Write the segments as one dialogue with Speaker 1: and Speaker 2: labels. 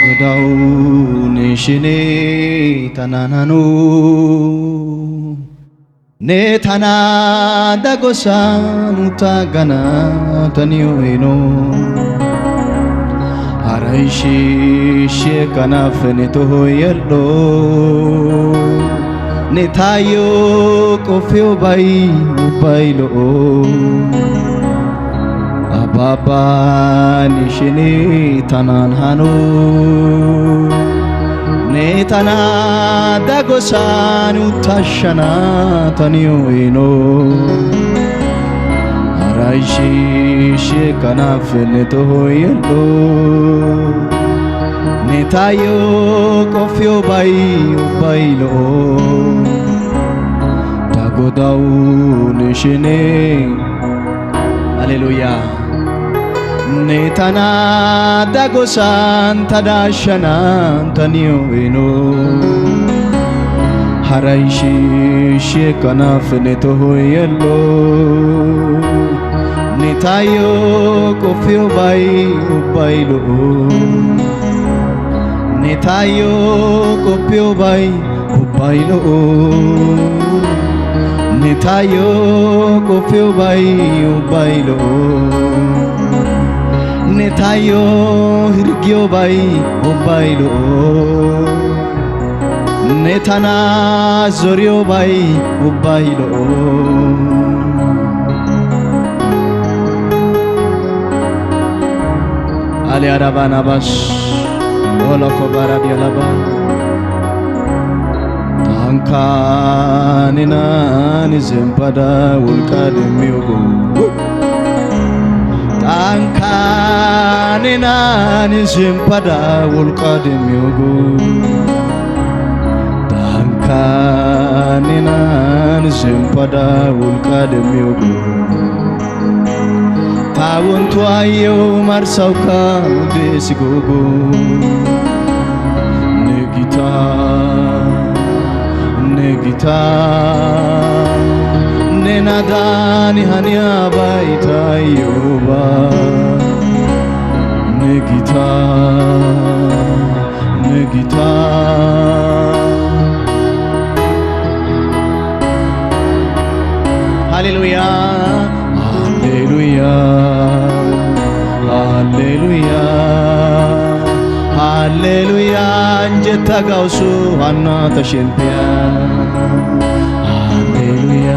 Speaker 1: Godawu ne tanan hano, ne tana dagosan uttagana taniyo eeno. Haray shiishshi ekkanaappe ne tohoy yedhdho, ne taayyo qoppiyobay ubbay lo"o. Abaabba ne shenee tanan hano, ne tana dagosan uttashshana taniyo eeno. Haray shiishshi ekkanaappe ne tohoy yedhdho, ne taayyo qoppiyobay ubbay lo"o. Ta Godawu ne shenee, ሃሌሉያ, ne tana dagosan ta daashshana taniyo eeno. Haray shiishshi ekkanaappe ne tohoy yedhdho, ne taayyo qoppiyobay ubbay lo"o. Ne taayyo qoppiyobay ubbay lo"o. Ne taayyo qoppiyobay ubbay lo"o. Ne taayyo hirggiyobay ubbay lo"o. Ne tana zoriyobay ubbay lo"o. Ali arabanabas oloko baradialaba tankka nenan zemppada wolqqa demmiyogo, tankka nenan zemppada wolqqa demmiyogo, tankka nenan zemppada wolqqa demmiyogo. Ta wonttuwaayyo marssawukka deesi googo. Ne gita, ne gita, nenadan haniyabay taayyo baa. Ne gita, ne gita. ሃሌሉያ ሃሌሉያ ሃሌሉያ ሃሌሉያ እንጀታ ጋውሱ ዋና ተሸምፒያ ሃሌሉያ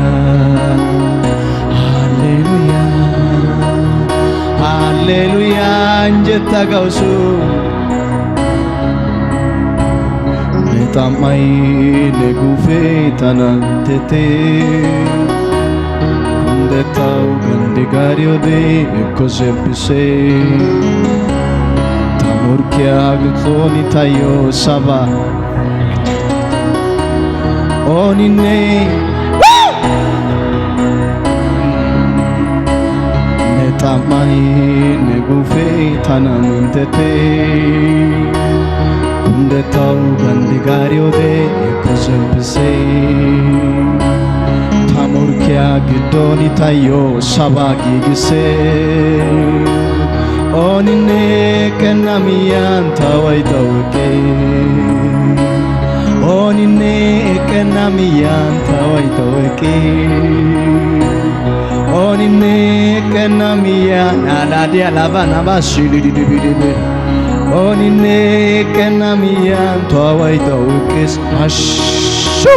Speaker 1: ሃሌሉያ ሃሌሉያ እንጀታ ጋውሱ ne xam"ay ne guufee tana tete kundettawu ganddigaariyode ekko zemppisse ta morkkiya xooni tayyo saba ooninne ne xam"ay ne guufee tana minttete kundettawu ganddigaariyode ekko zemppisse ta morkkiya giddon tayyo saba giigisse ooninne eqqenna miyyiyan taway tawuqqe ooninne eqqenna miyyiyan taway tawuqqe ooninne eqqenna miyyiyan alaadiya labanaba shilididibidibe ooninne eqqenna miyyiyan taway tawuqqees hashshu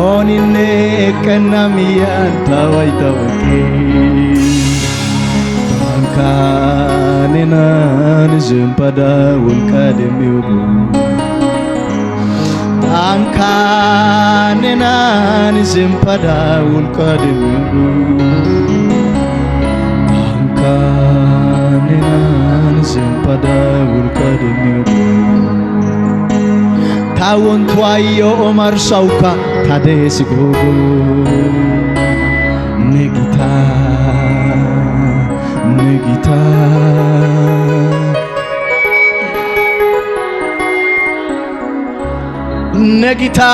Speaker 1: ooninne eqqenna miyyiyan taway tawuqqees tankka nenan zemppada wolqqa demmiyogo, tankka nenan zemppada wolqqa demmiyogo, tankka nenan zemppada wolqqa demmiyogo. Ta wonttuwaayyo omarssawukka ta deesi googo. Ne gita, ne gita, ne gita,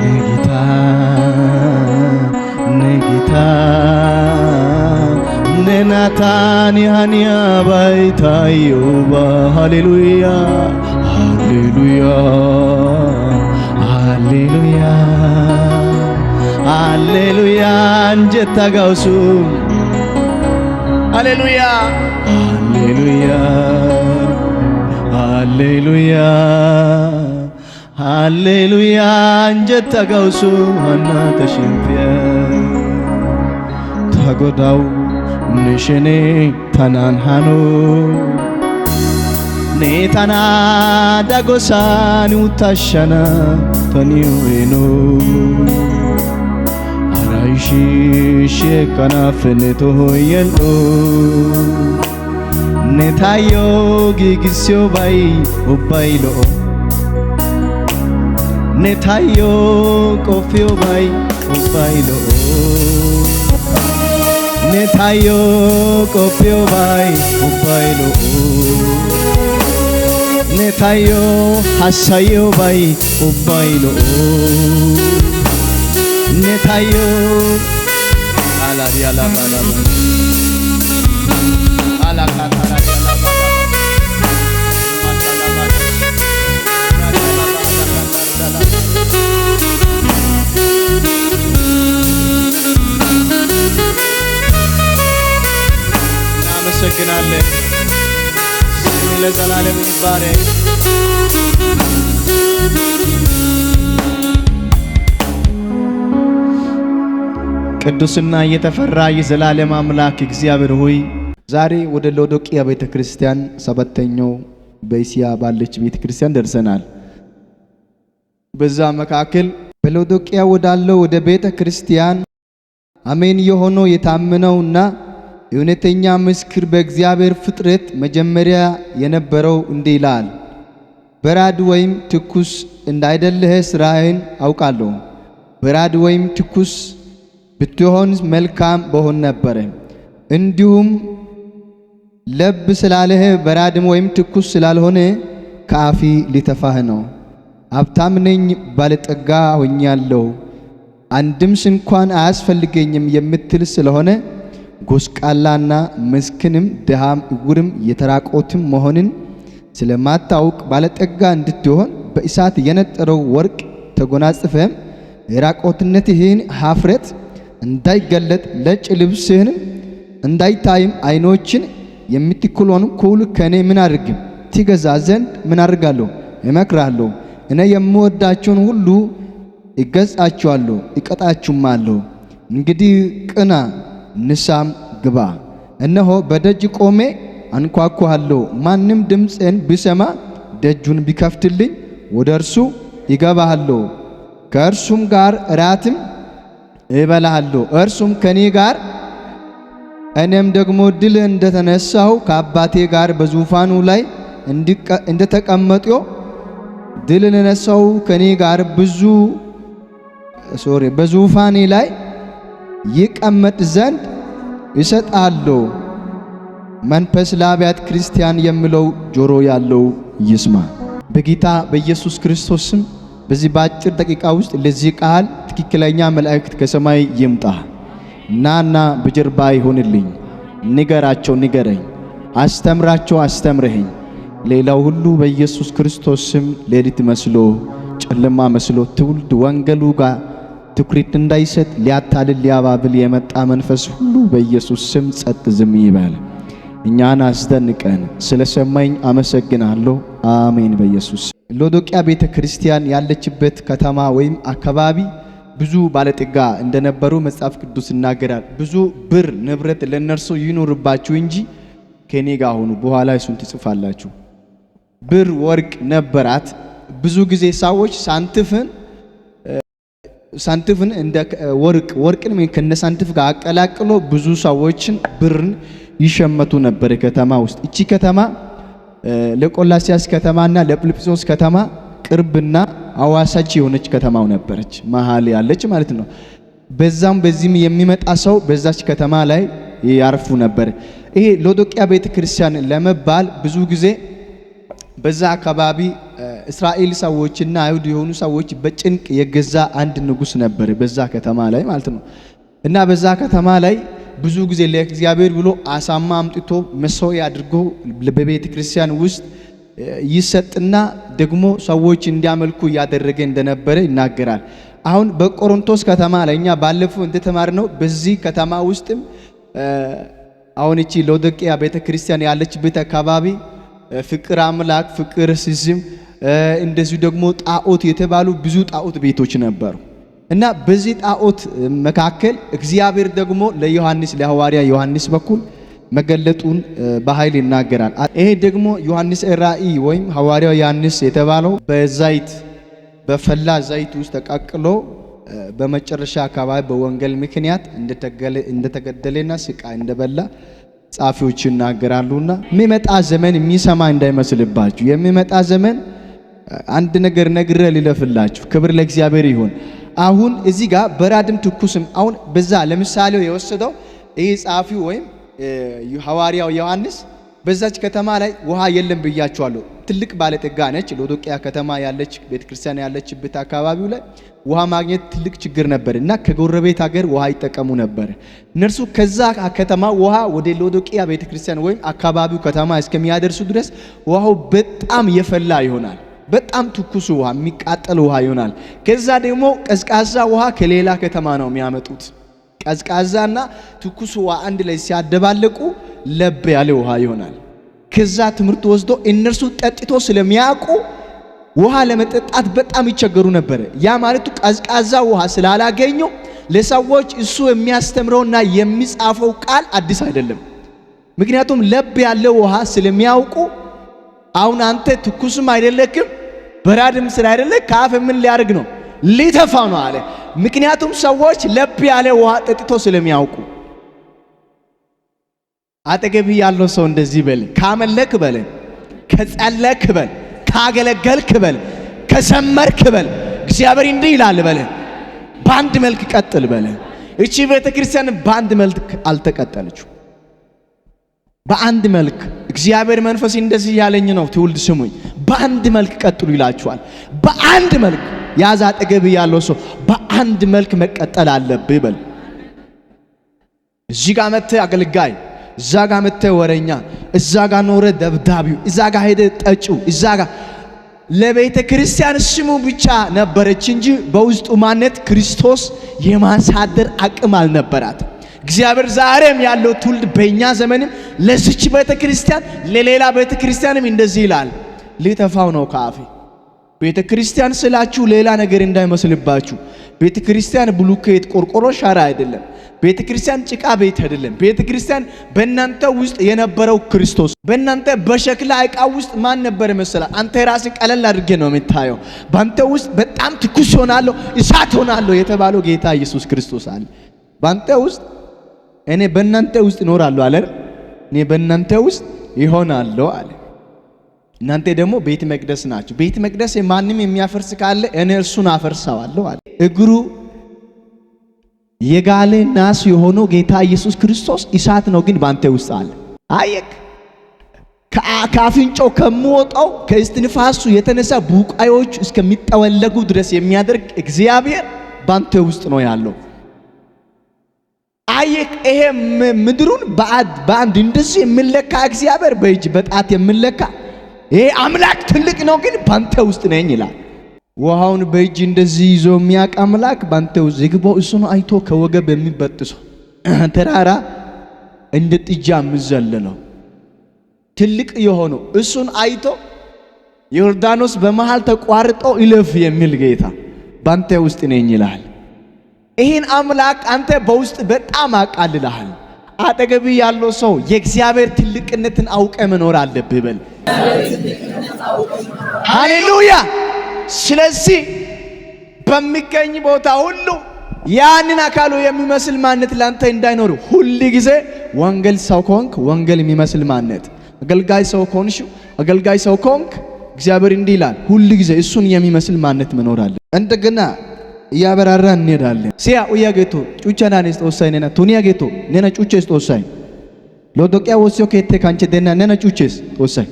Speaker 1: ne gita, ne gita, nena taani haniyabay taayyo baa. ሃሌሉያ ሃሌሉያ ሃሌሉያ ሃሌሉያ እንጀታ ጋውሱ ሃሌሉያ ሃሌሉያ ሃሌሉያ ሃሌሉያ እንጀታ ጋውሱ አና ተሽንፊያ ታጎዳው ንሽኔ ተናን ሃኖ ኔታና ዳጎሳን ውታሸና ተኒዌኖ አራይሺ ከናፍኔቶ ሆየሎ ኔታዮ ጊግስዮ ባይ ኡባይ ሎኦ ኔታዮ ቆፊዮ ባይ ኡባይ ሎኦ ኔታዮ ቆፊዮ ባይ ኡባይ ሎኦ ኔታዮ ሀሳዮ ባይ ኡባይ ሎኦ ኔታዮ አላዲያላባላ እናመሰግናለን። ስም ለዘላለም ይባረክ። ቅዱስና የተፈራ የዘላለም አምላክ እግዚአብሔር ሆይ፣ ዛሬ ወደ ሎዶቅያ ቤተ ክርስቲያን፣ ሰባተኛው በእስያ ባለች ቤተ ክርስቲያን ደርሰናል። በዛ መካከል
Speaker 2: በሎዶቅያ ወዳለው ወደ ቤተ ክርስቲያን አሜን የሆነው የታመነውና እውነተኛ ምስክር፣ በእግዚአብሔር ፍጥረት መጀመሪያ የነበረው እንዲህ ይላል። በራድ ወይም ትኩስ እንዳይደለህ ስራህን አውቃለሁ። በራድ ወይም ትኩስ ብትሆን መልካም በሆን ነበረ። እንዲሁም ለብ ስላለህ፣ በራድም ወይም ትኩስ ስላልሆነ ከአፊ ሊተፋህ ነው። ሀብታም ነኝ፣ ባለጠጋ ሆኛለሁ፣ አንድም ስንኳን አያስፈልገኝም የምትል ስለሆነ፣ ጎስቋላና ምስኪንም ድሃም ዕውርም የተራቆትም መሆንን ስለማታውቅ፣ ባለጠጋ እንድትሆን በእሳት የነጠረው ወርቅ ተጎናጽፈህም የራቆትነትህን ኀፍረት እንዳይገለጥ ነጭ ልብስህንም እንዳይታይም ዓይኖችን የምትኩለውን ኩል ከእኔ ምን አድርግ ትገዛ ዘንድ ምን አድርጋለሁ እመክራለሁ። እኔ የምወዳቸውን ሁሉ እገሥጻቸዋለሁ፣ እቀጣችሁማለሁ። እንግዲህ ቅና፣ ንስሐም ግባ። እነሆ በደጅ ቆሜ አንኳኳለሁ። ማንም ድምፄን ቢሰማ ደጁን ቢከፍትልኝ ወደ እርሱ ይገባለሁ፣ ከእርሱም ጋር እራትም እበላለሁ፣ እርሱም ከኔ ጋር። እኔም ደግሞ ድል እንደተነሳሁ ከአባቴ ጋር በዙፋኑ ላይ እንደተቀመጥሁ፣ ድል ለነሳው ከኔ ጋር ብዙ ሶሪ በዙፋኔ ላይ ይቀመጥ ዘንድ እሰጣለሁ። መንፈስ ለአብያተ ክርስቲያን የሚለው ጆሮ ያለው ይስማ። በጌታ በኢየሱስ ክርስቶስ ስም በዚህ በአጭር ደቂቃ ውስጥ ለዚህ ቃል ትክክለኛ መልእክት ከሰማይ ይምጣ። ናና በጀርባ ይሆንልኝ። ንገራቸው፣ ንገረኝ፣ አስተምራቸው፣ አስተምረኸኝ። ሌላው ሁሉ በኢየሱስ ክርስቶስ ስም ሌሊት መስሎ፣ ጨለማ መስሎ፣ ትውልድ ወንጌሉ ጋር ትኩረት እንዳይሰጥ ሊያታልል ሊያባብል የመጣ መንፈስ ሁሉ በኢየሱስ ስም ጸጥ ዝም ይበል። እኛን አስደንቀን። ስለሰማኝ አመሰግናለሁ። አሜን። በኢየሱስ። ሎዶቅያ ቤተ ክርስቲያን ያለችበት ከተማ ወይም አካባቢ ብዙ ባለጠጋ እንደነበሩ መጽሐፍ ቅዱስ ይናገራል። ብዙ ብር ንብረት ለነርሱ ይኑርባችሁ እንጂ ከኔ ጋር ሁኑ፣ በኋላ እሱን ትጽፋላችሁ። ብር ወርቅ ነበራት። ብዙ ጊዜ ሰዎች ሳንቲፍን እንደ ወርቅ፣ ወርቅን ከነ ሳንቲፍ ጋር አቀላቅሎ ብዙ ሰዎችን ብርን ይሸመቱ ነበር ከተማ ውስጥ። እቺ ከተማ ለቆላሲያስ ከተማና ለጵልጵሶስ ከተማ ቅርብና አዋሳች የሆነች ከተማው ነበረች፣ መሀል ያለች ማለት ነው። በዛም በዚህም የሚመጣ ሰው በዛች ከተማ ላይ ያርፉ ነበር። ይሄ ሎዶቅያ ቤተ ክርስቲያን ለመባል ብዙ ጊዜ በዛ አካባቢ እስራኤል ሰዎችና አይሁድ የሆኑ ሰዎች በጭንቅ የገዛ አንድ ንጉስ ነበር በዛ ከተማ ላይ ማለት ነው። እና በዛ ከተማ ላይ ብዙ ጊዜ ለእግዚአብሔር ብሎ አሳማ አምጥቶ መሠዊያ አድርጎ በቤተ ክርስቲያን ውስጥ ይሰጥና ደግሞ ሰዎች እንዲያመልኩ እያደረገ እንደነበረ ይናገራል። አሁን በቆሮንቶስ ከተማ ላይ እኛ ባለፈው እንደተማርነው በዚህ ከተማ ውስጥም አሁን እቺ ሎዶቅያ ቤተክርስቲያን ያለችበት አካባቢ ፍቅር አምላክ፣ ፍቅር ሲዝም፣ እንደዚሁ ደግሞ ጣዖት የተባሉ ብዙ ጣዖት ቤቶች ነበሩ። እና በዚህ ጣዖት መካከል እግዚአብሔር ደግሞ ለዮሐንስ ለሐዋርያ ዮሐንስ በኩል መገለጡን በኃይል ይናገራል። ይሄ ደግሞ ዮሐንስ ራእይ ወይም ሐዋርያው ዮሐንስ የተባለው በዘይት በፈላ ዘይት ውስጥ ተቀቅሎ በመጨረሻ አካባቢ በወንጌል ምክንያት እንደተገደለና ስቃይ እንደበላ ጻፊዎች ይናገራሉና የሚመጣ ዘመን የሚሰማ እንዳይመስልባችሁ። የሚመጣ ዘመን አንድ ነገር ነግሬ ልለፍላችሁ። ክብር ለእግዚአብሔር ይሁን። አሁን እዚህ ጋር በራድም ትኩስም አሁን በዛ ለምሳሌው የወሰደው ይህ ጸሐፊው ወይም ሐዋርያው ዮሐንስ በዛች ከተማ ላይ ውሃ የለም ብያቸዋለሁ። ትልቅ ባለጠጋ ነች። ሎዶቅያ ከተማ ያለች ቤተክርስቲያን ያለችበት አካባቢው ላይ ውሃ ማግኘት ትልቅ ችግር ነበር እና ከጎረቤት ሀገር ውሃ ይጠቀሙ ነበር። እነርሱ ከዛ ከተማ ውሃ ወደ ሎዶቅያ ቤተክርስቲያን ወይም አካባቢው ከተማ እስከሚያደርሱ ድረስ ውሃው በጣም የፈላ ይሆናል። በጣም ትኩስ ውሃ፣ የሚቃጠል ውሃ ይሆናል። ከዛ ደግሞ ቀዝቃዛ ውሃ ከሌላ ከተማ ነው የሚያመጡት። ቀዝቃዛና ትኩስ ውሃ አንድ ላይ ሲያደባለቁ ለብ ያለ ውሃ ይሆናል። ከዛ ትምህርት ወስዶ እነርሱ ጠጥቶ ስለሚያውቁ ውሃ ለመጠጣት በጣም ይቸገሩ ነበር። ያ ማለቱ ቀዝቃዛ ውሃ ስላላገኙ ለሰዎች እሱ የሚያስተምረውና የሚጻፈው ቃል አዲስ አይደለም። ምክንያቱም ለብ ያለ ውሃ ስለሚያውቁ አሁን አንተ ትኩስም አይደለክም በራድም ስላይደለ ከአፍ ምን ሊያደርግ ነው? ሊተፋ ነው አለ። ምክንያቱም ሰዎች ለብ ያለ ውሃ ጠጥቶ ስለሚያውቁ። አጠገብ ያለው ሰው እንደዚህ በል፣ ካመለክ በል፣ ከጸለክ በል፣ ካገለገልክ በል፣ ከዘመርክ በል፣ እግዚአብሔር እንዲህ ይላል በል፣ በአንድ መልክ ቀጥል በል። እቺ ቤተ ክርስቲያን በአንድ መልክ አልተቀጠለችው። በአንድ መልክ እግዚአብሔር መንፈስ እንደዚህ ያለኝ ነው። ትውልድ ስሙኝ፣ በአንድ መልክ ቀጥሉ ይላችኋል። በአንድ መልክ ያዝ። አጠገብ ያለው ሰው በአንድ መልክ መቀጠል አለብህ በል። እዚህ ጋር መጥተህ አገልጋይ፣ እዛ ጋር መጥተህ ወረኛ፣ እዛ ጋር ኖረ ደብዳቢው፣ እዛ ጋር ሄደ ጠጪው፣ እዛ ጋር ለቤተ ክርስቲያን ስሙ ብቻ ነበረች እንጂ በውስጡ ማነት ክርስቶስ የማሳደር አቅም አልነበራትም። እግዚአብሔር ዛሬም ያለው ትውልድ በእኛ ዘመንም ለዚች ቤተ ክርስቲያን ለሌላ ቤተ ክርስቲያንም እንደዚህ ይላል፣ ሊተፋው ነው ከአፌ። ቤተ ክርስቲያን ስላችሁ ሌላ ነገር እንዳይመስልባችሁ። ቤተ ክርስቲያን ብሎኬት፣ ቆርቆሮ፣ ሻራ አይደለም። ቤተ ክርስቲያን ጭቃ ቤት አይደለም። ቤተ ክርስቲያን በእናንተ ውስጥ የነበረው ክርስቶስ፣ በእናንተ በሸክላ ዕቃ ውስጥ ማን ነበር መሰላ? አንተ ራስህ ቀለል አድርጌ ነው የምታየው። በአንተ ውስጥ በጣም ትኩስ ሆናለሁ፣ እሳት ሆናለሁ የተባለው ጌታ ኢየሱስ ክርስቶስ አለ። በአንተ ውስጥ እኔ በእናንተ ውስጥ እኖራለሁ አለ። እኔ በእናንተ ውስጥ ይሆናለሁ አለ። እናንተ ደግሞ ቤተ መቅደስ ናችሁ። ቤተ መቅደስ ማንም የሚያፈርስ ካለ እኔ እርሱን አፈርሰዋለሁ አለ። እግሩ የጋለ ናስ የሆነው ጌታ ኢየሱስ ክርስቶስ እሳት ነው፣ ግን ባንተ ውስጥ አለ። አየክ፣ ከአፍንጫው ከሚወጣው ከእስትንፋሱ የተነሳ ቡቃዮች እስከሚጠወለጉ ድረስ የሚያደርግ እግዚአብሔር ባንተ ውስጥ ነው ያለው። አየክ፣ ይሄ ምድሩን በአንድ እንደዚህ የሚለካ እግዚአብሔር በእጅ በጣት የሚለካ ይሄ አምላክ ትልቅ ነው፣ ግን ባንተ ውስጥ ነኝ ይላል። ውሃውን በእጅ እንደዚህ ይዞ የሚያውቅ አምላክ ባንተ ውስጥ ዝግባው እሱን አይቶ ከወገብ የሚበጥሰው ተራራ እንደ ጥጃ የሚዘልለው ትልቅ የሆነው እሱን አይቶ ዮርዳኖስ በመሃል ተቋርጦ ይለፍ የሚል ጌታ ባንተ ውስጥ ነኝ ይላል። ይህን አምላክ አንተ በውስጥ በጣም አቃልልሃል። አጠገብ ያለው ሰው የእግዚአብሔር ትልቅነትን አውቀ መኖር አለብህ በል። ሃሌሉያ። ስለዚህ በሚገኝ ቦታ ሁሉ ያንን አካሉ የሚመስል ማንነት ላንተ እንዳይኖር ሁል ጊዜ ወንጌል ሰው ከሆንክ ወንጌል የሚመስል ማንነት፣ አገልጋይ ሰው ከሆንሽ አገልጋይ ሰው ከሆንክ እግዚአብሔር እንዲህ ይላል፣ ሁል ጊዜ እሱን የሚመስል ማንነት መኖር አለ። እንደገና እያበራራ እንሄዳለን። ሲያ ኡያ ጌቶ ጩቻናኔስ ጦሳይ ነና ቱኒያ ጌቶ ነና ጩቼስ ጦሳይ ሎዶቅያ ወሲዮ ኬቴ ካንቼ ደና ነና ጩቼስ ጦሳይ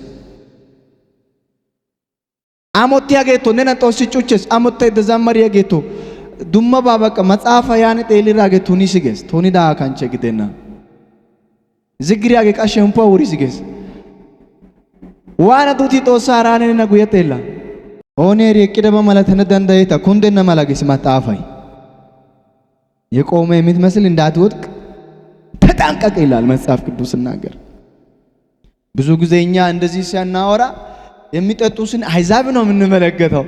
Speaker 2: አሞቲያ ጌቶ ነና ጦሲ ጩቼስ አሞቴ ደዛመሪያ ጌቶ ዱማ ባበቀ መጽሐፈ ያኔ ጤሊራጌ ቱኒ ሲጌስ ቱኒ ዳ ካንቼ ግደና ዝግሪያጌ ቃ ሸምፖ ውሪ ሲጌስ ዋና ቱቲ ጦሳ ራኔና ጉየ xeella ooni eri eqqidaba malatana danda'eeta kundenna mala gees maxaafay የቆመ የምትመስል እንዳትወድቅ ተጠንቀቅ ይላል መጽሐፍ ቅዱስ ሲናገር። ብዙ ጊዜ እኛ እንደዚህ ሲያናወራ የሚጠጡትን አሕዛብ ነው የምንመለከተው።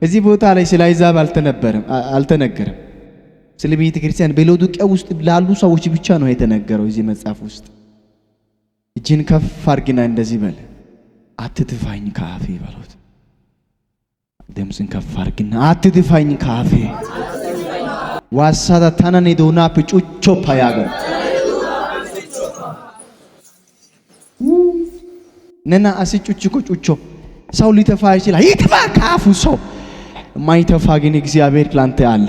Speaker 2: እዚህ ቦታ ላይ ስለ አሕዛብ አልተነገረም። ስለ ቤተ ክርስቲያን በሎዶቅያ ውስጥ ላሉ ሰዎች ብቻ ነው የተነገረው። እዚህ መጽሐፍ ውስጥ እጅን ከፍ አድርግና እንደዚህ በል፣ አትትፋኝ ከአፌ በሉት። ድምፅን ከፍ አድርግና አትትፋኝ ከአፌ ዋሳታ ታናኔ ዶናፕ ጩቾፓ ያገር ነና አሲ ጩችኮ ጩቾ ሰው ሊተፋ ይችላል። ይትፋ ከአፉ ሰው የማይተፋ ግን እግዚአብሔር ላንተ አለ።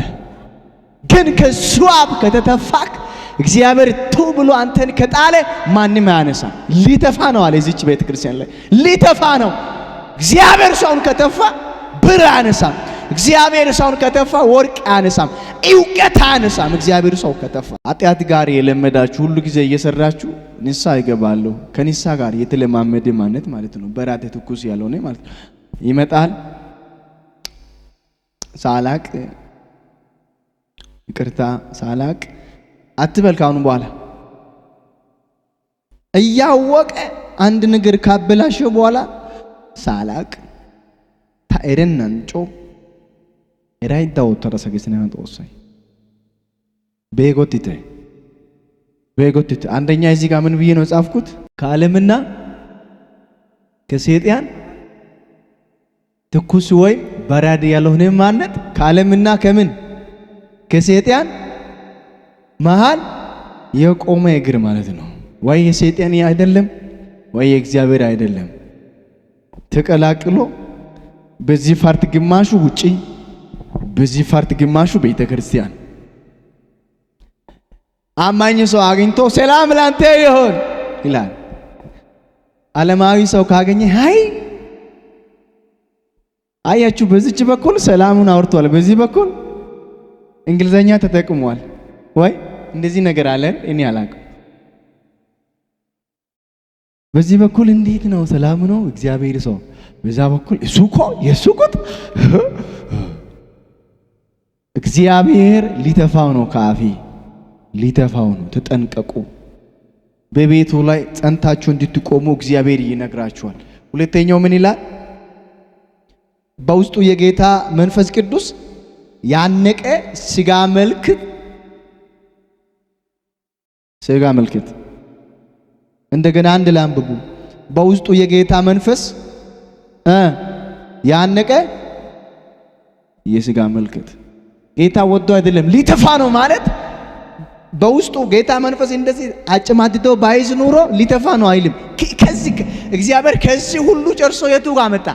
Speaker 2: ግን ከሱ አፍ ከተተፋክ እግዚአብሔር ቱ ብሎ አንተን ከጣለ ማንም አያነሳም። ሊተፋ ነው አለ። እዚች ቤተ ክርስቲያን ላይ ሊተፋ ነው። እግዚአብሔር ሰውን ከተፋ ብር አያነሳም። እግዚአብሔር ሰውን ከተፋ ወርቅ አያነሳም፣ እውቀት አያነሳም። እግዚአብሔር ሰው ከተፋ ኃጢአት ጋር የለመዳችሁ ሁሉ ጊዜ እየሰራችሁ ንስሐ ይገባለሁ። ከንስሐ ጋር የተለማመደ ማነት ማለት ነው። በራተ ትኩስ ያልሆነ ማለት ነው። ይመጣል ሳላቅ ይቅርታ ሳላቅ አትበል። ካሁን በኋላ እያወቀ አንድ ነገር ካበላሸ በኋላ ሳላቅ ታኤረናን ጮ ኤራይዳ ወተረሰ ገስና ጦሳይ ቤጎትተ ቤጎትተ አንደኛ እዚህ ጋር ምን ብዬ ነው ጻፍኩት? ከዓለምና ከሰይጣን ትኩስ ወይም በራድ ያልሆነ ማነት ከዓለምና ከምን ከሰይጣን መሃል የቆመ እግር ማለት ነው። ወይ የሰይጣን አይደለም ወይ የእግዚአብሔር አይደለም። ተቀላቅሎ በዚህ part ግማሹ ውጪ፣ በዚህ part ግማሹ ቤተ ክርስቲያን። አማኝ ሰው አግኝቶ ሰላም ላንተ ይሁን ይላል። ዓለማዊ ሰው ካገኘ hi አያችሁ፣ በዚች በኩል ሰላሙን አውርቷል፣ በዚህ በኩል እንግሊዘኛ ተጠቅሟል። ወይ እንደዚህ ነገር አለን እኔ አላውቅም። በዚህ በኩል እንዴት ነው ሰላም ነው እግዚአብሔር ሰው፣ በዛ በኩል እሱ እኮ የእሱ ቁጥ እግዚአብሔር ሊተፋው ነው፣ ከአፌ ሊተፋው ነው። ተጠንቀቁ። በቤቱ ላይ ጸንታችሁ እንድትቆሙ እግዚአብሔር ይነግራችኋል። ሁለተኛው ምን ይላል? በውስጡ የጌታ መንፈስ ቅዱስ ያነቀ ስጋ መልክት ስጋ መልክት። እንደገና አንድ ላንብቡ። በውስጡ የጌታ መንፈስ ያነቀ የስጋ መልክት። ጌታ ወዶ አይደለም ሊተፋ ነው ማለት በውስጡ ጌታ መንፈስ እንደዚህ አጨማድዶ ባይዝ ኑሮ ሊተፋ ነው አይልም። ከዚህ እግዚአብሔር ከዚህ ሁሉ ጨርሶ የቱ ጋር መጣ?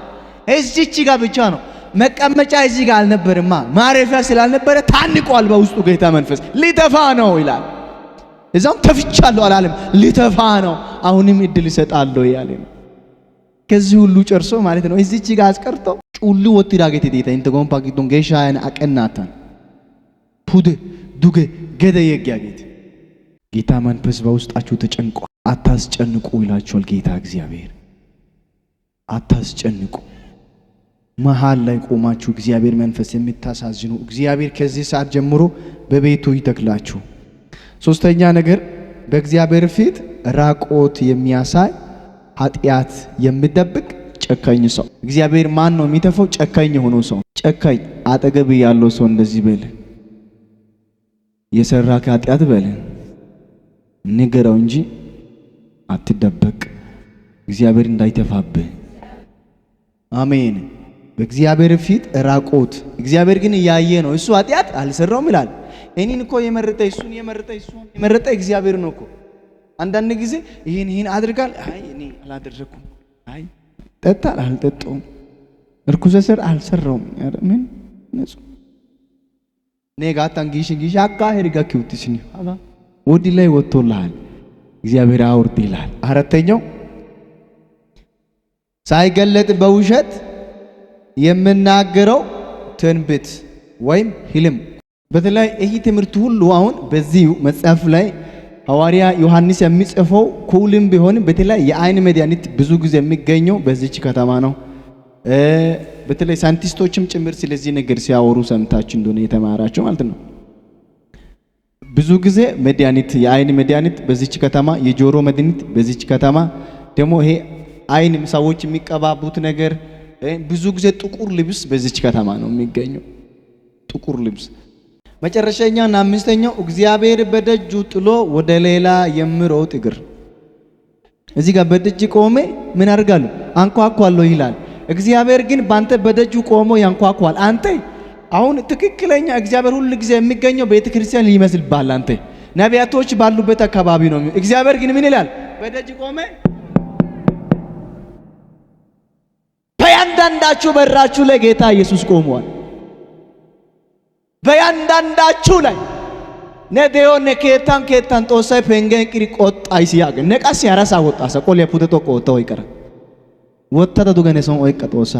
Speaker 2: እዚች ጋር ብቻ ነው መቀመጫ። እዚህ ጋር አልነበርማ፣ ማረፊያ ስላልነበረ ታንቋል። በውስጡ ጌታ መንፈስ ሊተፋ ነው ይላል። እዛም ተፍቻለሁ አላለም፣ ሊተፋ ነው። አሁንም እድል ይሰጣለሁ እያለ ነው። ከዚህ ሁሉ ጨርሶ ማለት ነው እዚች ጋር አስቀርቶ ጩሉ ወጥራገት ዴታ እንተ ጎምፓ ጊዶን ጌሻያን አቀናታን ፑድ ዱገ ገደ የጊያጌት ጌታ መንፈስ በውስጣችሁ ተጨንቆ አታስጨንቁ ይላችኋል ጌታ እግዚአብሔር። አታስጨንቁ። መሃል ላይ ቆማችሁ እግዚአብሔር መንፈስ የምታሳዝኑ እግዚአብሔር ከዚህ ሰዓት ጀምሮ በቤቱ ይተክላችሁ። ሶስተኛ ነገር በእግዚአብሔር ፊት ራቆት የሚያሳይ ኃጢአት የሚደብቅ ጨካኝ ሰው። እግዚአብሔር ማን ነው የሚተፋው? ጨካኝ የሆነው ሰው። ጨካኝ አጠገብ ያለው ሰው እንደዚህ በል፣ የሰራ ኃጢአት በል ንገረው እንጂ አትደበቅ፣ እግዚአብሔር እንዳይተፋብህ። አሜን። በእግዚአብሔር ፊት ራቆት፣ እግዚአብሔር ግን እያየ ነው። እሱ ኃጢአት አልሰራውም ይላል። እኔን እኮ የመረጠ እሱን የመረጠ እሱን የመረጠ እግዚአብሔር ነው እኮ። አንዳንድ ጊዜ ይህን ይህን አድርጋል፣ አይ እኔ አላደረኩም፣ አይ ጠጣል፣ አልጠጣውም፣ እርኩሰ ስር አልሰራውም፣ ኧረ ምን ንጹህ እኔ ጋታን ጊሽ ጊሽ አካ ሄርጋ ኪውትስኒ ወዲ ላይ ወጥቶልሃል፣ እግዚአብሔር አውርድ ይላል። አራተኛው ሳይገለጥ በውሸት የምናገረው ትንቢት ወይም ህልም። በተለይ ይህ ትምህርት ሁሉ አሁን በዚሁ መጽሐፍ ላይ ሐዋርያ ዮሐንስ የሚጽፈው ኩልም ቢሆን በተለይ የአይን መድኃኒት ብዙ ጊዜ የሚገኘው በዚች ከተማ ነው። በተለይ ሳይንቲስቶችም ጭምር ስለዚህ ነገር ሲያወሩ ሰምታችሁ እንደሆነ የተማራችሁ ማለት ነው። ብዙ ጊዜ መድኃኒት፣ የአይን መድኃኒት በዚች ከተማ፣ የጆሮ መድኃኒት በዚች ከተማ፣ ደግሞ ይሄ አይን ሰዎች የሚቀባቡት ነገር፣ ብዙ ጊዜ ጥቁር ልብስ በዚች ከተማ ነው የሚገኘው። ጥቁር ልብስ። መጨረሻኛና አምስተኛው እግዚአብሔር በደጁ ጥሎ ወደ ሌላ የሚሮጥ እግር። እዚህ ጋር በደጅ ቆሜ ምን አድርጋለሁ? አንኳኳለሁ ይላል። እግዚአብሔር ግን ባንተ በደጁ ቆሞ ያንኳኳል። አንተ አሁን ትክክለኛ እግዚአብሔር ሁሉ ጊዜ የሚገኘው ቤተ ክርስቲያን ሊመስልብሃል። አንተ ነቢያቶች ባሉበት አካባቢ ነው። እግዚአብሔር ግን ምን ይላል? በደጅ ቆሜ በያንዳንዳችሁ በራችሁ ላይ ጌታ ኢየሱስ ቆሟል። በያንዳንዳችሁ ላይ ነደዮ ነኬታን ኬታን ጦሳይ ፔንገን ቅሪ ቆጣይስ ያገ ነቃስ ያራሳ ወጣሳ ቆልያ ፑተ ጦቆ ወጣው ይቀራ ወጣታ ዱገነ ሶን ኦይቀ ጦሳ